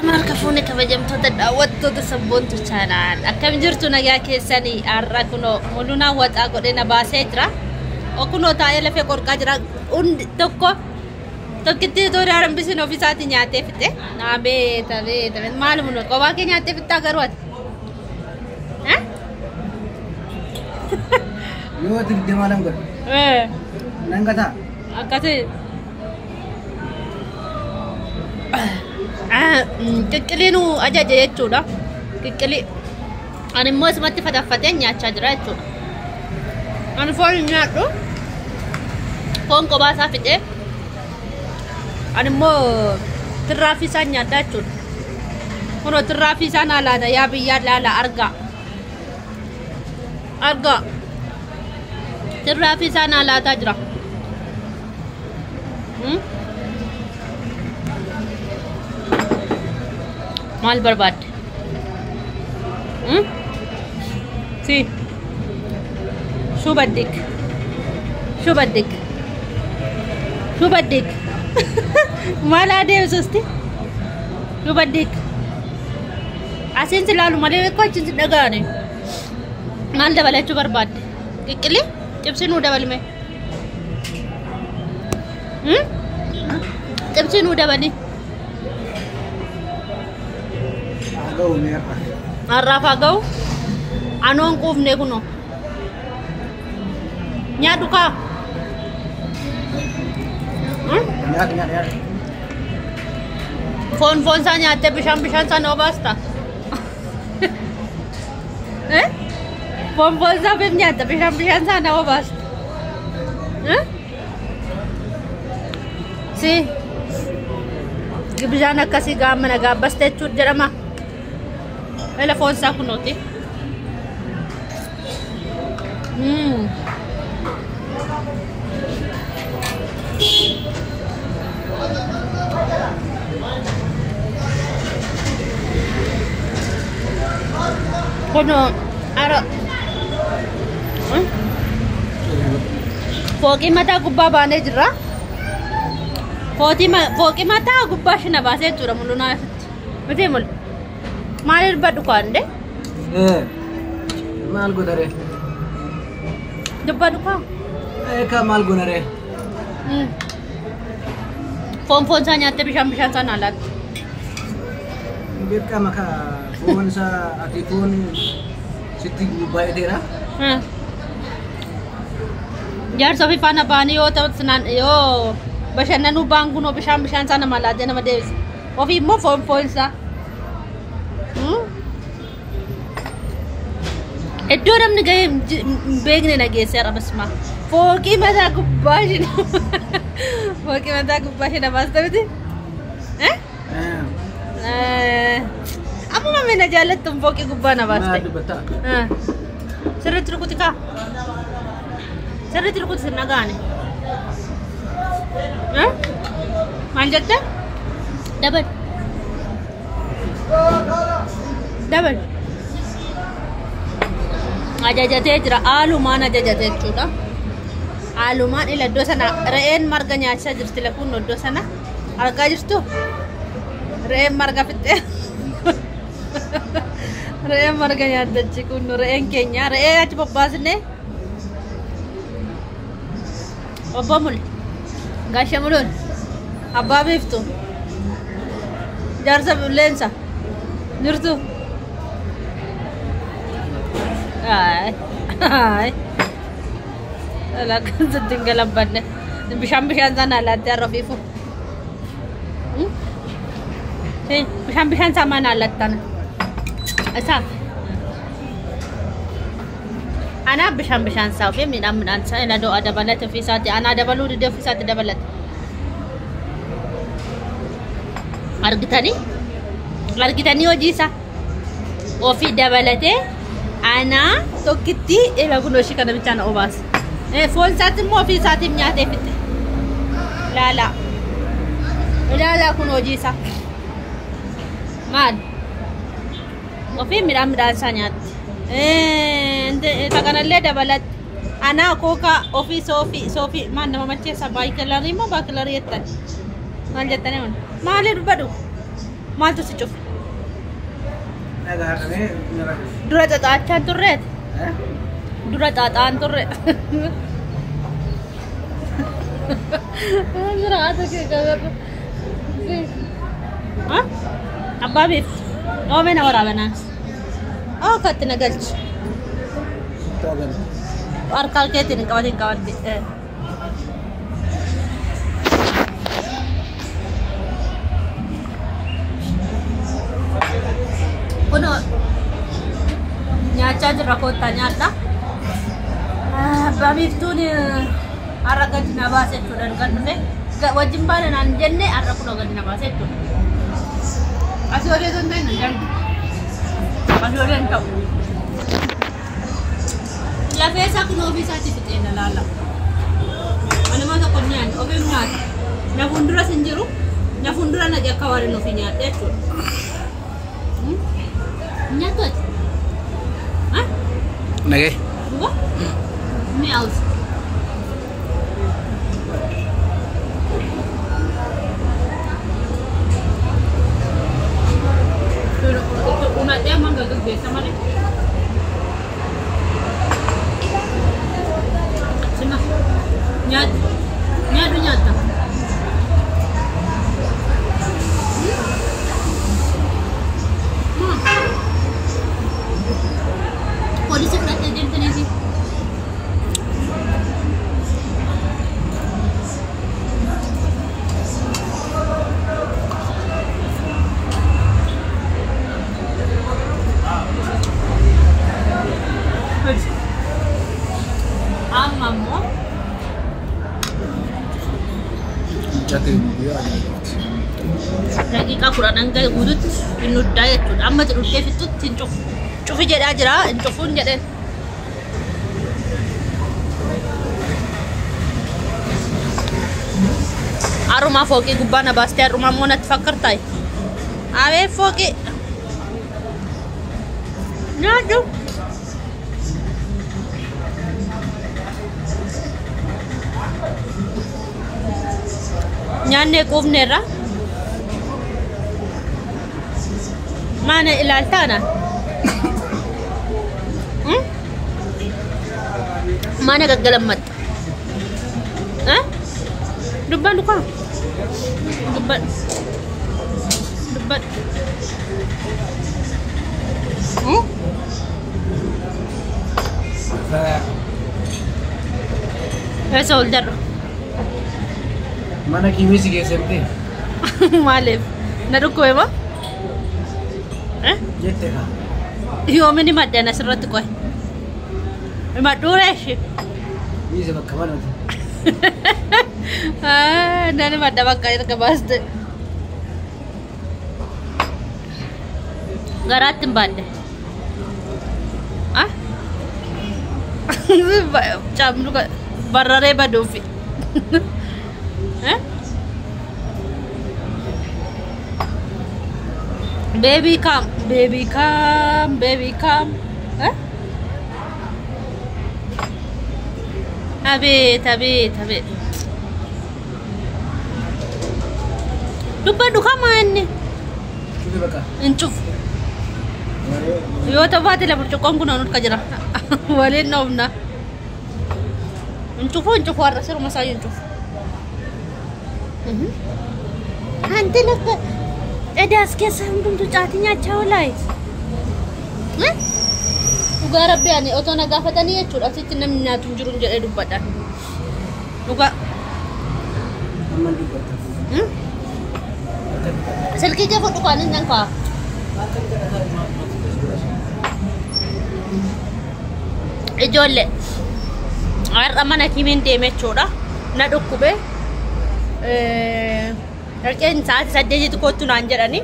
Harka fuune kabajamtoota daawwattoota Sabboontu Channel. Akkam jirtu nagaa keessanii? Har'a kunoo mul'unaan waxaa godhee na baasee jira. Kunoo taa'ee lafee qorqaa jira. Hundi tokko tokkitti otoo hambisiin ofiisaatii nyaatee fixe. Naa beeta beeta maal mul'atu kophaa kee nyaattee fixxaa garuu ati? Yoo ati didde maalan godha? Nan gataa? Akkasii. Qiqqilii nu ajaje jechuudha. Qiqqilii. Ani immoo isumatti fataffatee nyaachaa jira jechuudha. Ani foon hin nyaadhu. Foon kophaa isaa fixee. Ani immoo tirraafii isaan nyaadha jechuudha. Kunoo tirraafii isaan alaata yaa biyyaa laala argaa. Argaa. Tirraafii isaan alaataa jira. Maal barbaadde? Si. شو بدك؟ شو بدك؟ شو بدك؟ Maal adeemsisti? شو بدك? Asiin si laalu malee akka achiin si dhaga'ani. Maal dabalachuu barbaadde? Qiqqilii? Cibsii nuu dabalime. Cibsii nuu dabali. Haa ga'u mee har'a. Har'aaf haa ga'u. Anoon quufne kunoo. Nyaadhu kaa. Nyaadhu nyaadhu nyaadhu. Foon foon isaa nyaattee bishaan bishaan isaa na obaasta. Foon foon isaa ofiif nyaatta bishaan bishaan isaa na obaasta. Si. Bishaan akkasii gaama na gaabbaste jechuun jedhama. Ila foon isaa kunooti. Kunoo ara fooqii mataa gubbaa baanee jirra. Fooqii mataa gubbaa shina baasee jechuudha mul'unaa asitti. Miti mul. Maal dubbadhu kaan de? Maal godha ree? Dubbadhu kaa. Kaa maal goona ree? Foon foon isaa nyaattee bishaan bishaan isaa naa laatte. Dirqama kaa foon isaa ati foon sitti baay'ateera. Jaarsa ofii faana ba'anii yoo ta'u sinaan yoo bashannanuu ba'an kunoo bishaan bishaan isaa nama laatee nama deebisa. Ofii immoo foon foon isaa. Iddoo namni gahee hin beekne na geesseera basuma. Fooqii mataa gubbaa ishee fooqii mataa gubbaa ishee na baasta miti? Ammuma mina jaallattuun fooqii gubbaa na baaste. Maal dubbatta? Sirriitti rukuti kaa. Sirriitti rukuti sirna gaane. Maal jette? Dabal. Dabal. Ajajatee jira. Haalumaan ajajate jechuudha. Haalumaan ila iddoo sana re'een marga nyaachaa jirti lafuun iddoo sana. Argaa jirtu? Re'een marga fixxee. Re'een marga nyaatachi kun re'een keenya. Re'ee achi bobbaasne. Obbo Mul. Gaasha Muluun. Abbaa Biiftuu. Jaarsa Leensa. Jirtu. Ay. Ay. Lakkan sitti hin galabbanne. Bishaan bishaan sana alaattee har'a ofiifu. Bishaan bishaan isaa mana alattana. Isaaf. Anaaf bishaan bishaan isaa ofii midhaan midhaan isaa ila do'a dabalate ofii isaati. Anaa dabaluu didee ofii isaatti dabalate. Argitanii? Argitanii hojii isaa? Ofii dabalatee anaa tokkitti ila kunoo ishii kana bichaan obaasa. Foon isaatti immoo ofii isaatiif nyaatee fixe. Ilaalaa. Ilaalaa kun hojii isaa. Maal? Ofii midhaan midhaan isaa nyaatti. Isa kanallee dabalatti. Anaa kookaa ofii soofii soofii maal nama macheessa baayikilarii moo baakilarii jettan? Maal jettanii mun? Maali dubbadhu? Maaltu si cufe? Dhagaa qabee na rakkise. Dura xaxaachaan turreeti. Dura xaxaan turre. Jiraata kee qabarra. Abbaa beef. Oomee na waraabanaan. Oo katti na galchi. Harka keetiin hin qabatin qabadde. Kunoo nyaachaa jirra koottaa nyaadha. Abbaa biiftuun har'a gadi na baase jechuudha kan dhufe. Wajjin baana naan jenne har'a kunoo gadi na baase jechuudha. Asii olii osoo hin ta'in hin jalli. Asii olii hin ta'u. Lafee isaa kunoo ofii isaatti fixee na laala. Anuma tokko hin nyaanne ofiin nyaata. Na fuulduras hin jiru. Na fuuldura naqee akka waan inni ofii nyaadhe jechuudha. Nyaattu ati? Nagee. Dhugaa? Mi'aawus. Unadhee amma gaggeessa malee. Sima. Nyaadhu. Nyaadhu nyaatta. Poolisii fudhattee deemtaniifi. Amma immoo Mucatti guyyaa ajaa'ibaati. Daqiiqaa 10 hanga guututti hin uddaa jechuudha. Amma dhuftee fixutti hin cufu. Cufi jedhaa jira hin cufuun jedheen. Har'umaa fooqii gubbaa na baastee har'umaa immoo natti fakkartaayi. Abee fooqii. Nyaadhu. Nyaannee quufneerra. Maana ilaaltaana? Maana gaggalammatta? Dubbadhu kaa. Dubbadhu. Dubbadhu. Eessa ol darra? Mana kiimii si geesse miti? Maaliif? Na dhukkube moo? Jette kaa. Yoomin himadhe ana asirratti qoy. Himadhuu reeshi. Dhiise bakka manati. Nan himadha bakka erga baaste. Garaatti hin baadhe. Caamnu bararee baduufi. Baby come, baby come, baby come. Abeet, abeet, abeet. Dubbadhu kamaa inni Cufi bakka. Hin cufu. Yoo ta'u baate burcuqqoon kun harka jira. Waliin dhoofna. Hin cufu, hin cufu har'a siruma isaa hin cufu. Hanti lakka edaas keessa hundumtu caatii nyaachaa oolaayi. Dhugaa rabbi ani otoo na gaafatanii jechuudha asitti namni nyaatu hin jiru jedhee dubbadha. Dhugaa. Amma dubbatta. Silkii kee fudhu kaan hin kaa. Ijoollee har'a mana kimiin deeme jechuudha. Na dhukkube. Dhaqeen sa'aatii 8tti kottu naan jedhani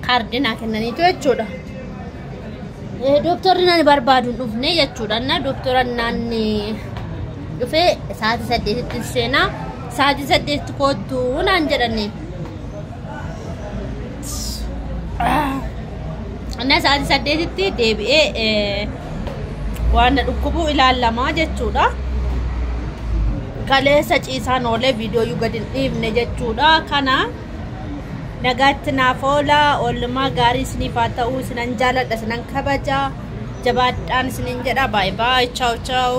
kaardii naa kennaniitu jechuudha. Dooktorri naan barbaadu hin dhufne jechuudha. Na dooktora naan dhufee sa'aatii 8tti seenaa sa'aatii 8tti kottu naan jedhani. Na sa'aatii 8tti deebi'ee waan na dhukkubu ilaalamaa jechuudha. Kaleessa ciisaan oolee viidiyoo iyyuu gadi hin dhiifne jechuudha. Kana Nagaatti naaf oola. Oolmaa gaarii isiniif haa ta'u. Isinan jaaladha, isinan kabaja. Jabaadhaan isinin jedha. Baay baay, chaaw chaaw.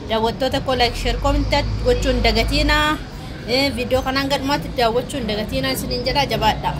Daawwattoota koo like, share, comment gochuun dagatiina. Viidiyoo kanaan gadhumaatti daawwachuun dagatiina isinin jedha. Jabaadha.